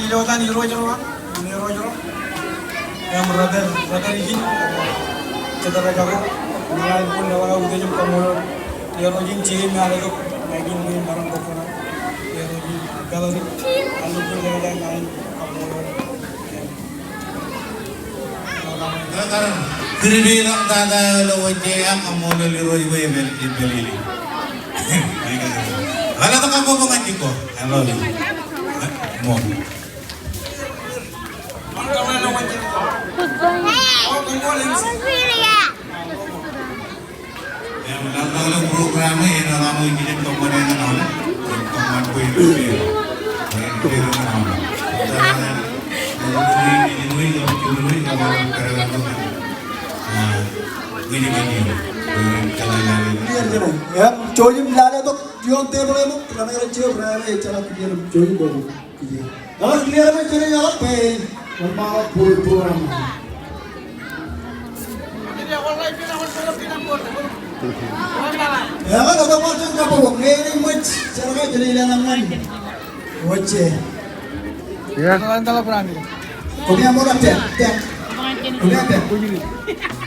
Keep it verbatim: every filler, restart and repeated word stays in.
Ilo etan Irooj ro, an Irooj ro. Im Reverend, Reverend Ijin, Jete Rejako, ña ij kōn lewōj aō utiej im kaṃṃoolol Irooj in Jeiṃ Aletok, ña ij kōn maroñ kōkkoṇa Irooj in Kalari, ij kōn lewōj aō ña ij kaṃṃoolol. Kōrā eo ilo tata eo ilo wōjje, kaṃṃoolol Irooj bwe ej pād, ej pād ilo. Aletok kabbokbok ñan jikko. I love you. Mo. Im ḷapḷọk ilo program e, enañin aṃ kijen kōṃṃane ñan aolep, kōṃṃan bwe in clear, bwe in clear ñan aolep. Im jouj im lale tok ioon tebōḷ eṃōj, raṇe rej jab, raṇe ejjeḷọk kijen im jouj im bōktok. Eḷak clear e, jenaaj eḷak bwe en ṃaanḷọk program. Eḷak ḷapḷọk jen kabbokbok, ñe enaaj ṃōj, jenaaj, jenaaj ilelōñ ñan wōjje. Koṃi aṃ ṃool, pād, pād. Koṃi aṃ pād.